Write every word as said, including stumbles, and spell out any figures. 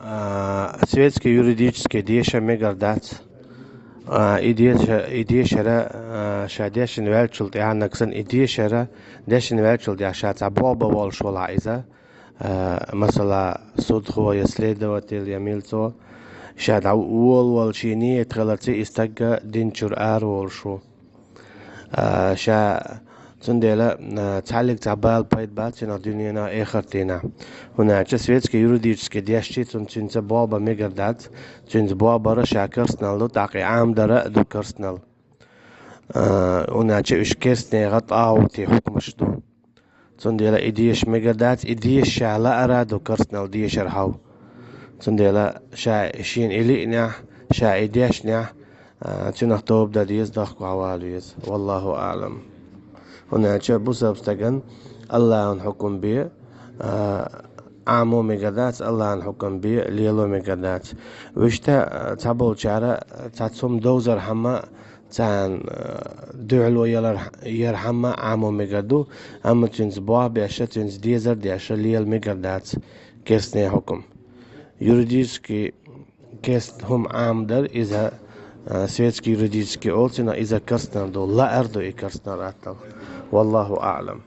А, светский юридический деша мегар дац. А, и деша, и дешара, а, ша дешин ваьлчул тӀехьанаксан и дешара, дешин ваьлчул тӀехь ша цхьа боба волуш вала иза. А, масала, судхо я следователь я милцо, ша дӀа волвал ший ниет хиларца и стагга динчур ара волуш ву. А, ша, цундела, а, цхьаллиг цхьа бала пайда бац цуьнах дуьненах, эхартийнах. ХӀунда аьлча светский юридический дешчи цун цуьнца боба мегар дац, цуьнца бобара ша керстанал ду, тӀаккха и Ӏамдара а ду керстанал. А, хӀунда аьлча уьш керстанега тӀагӀути хӀукмаш ду. Цундела и деша мегар дац, и деша ша лаара ду керстанал дешар хьав. Цундела ша шена и лиънехь, ша и дешнехь, а, цуьнах тоба дан деза, дохко хьавала веза. Валлаху аълам. ХӀунда аьлча бусалба стаган Аллахьан хьукам бе, а, Ӏамо мегар дац, Аллахьан хьукам бе, лело мегар дац. Вуьшта, а, цхьаболчара, а, цхьа цум довзар хьама, царна, а, дуьхьало ялар, яр хьама Ӏамо мегар ду, амма цуьнца бох беша, цуьнца дезар деша лела мегар дац керстне хьукам. Юридически керст хӀума Ӏамдар, иза, а, светский юридически олцина, иза керстнар ду, лаар ду и керстнар аттал. Валлаху аълам.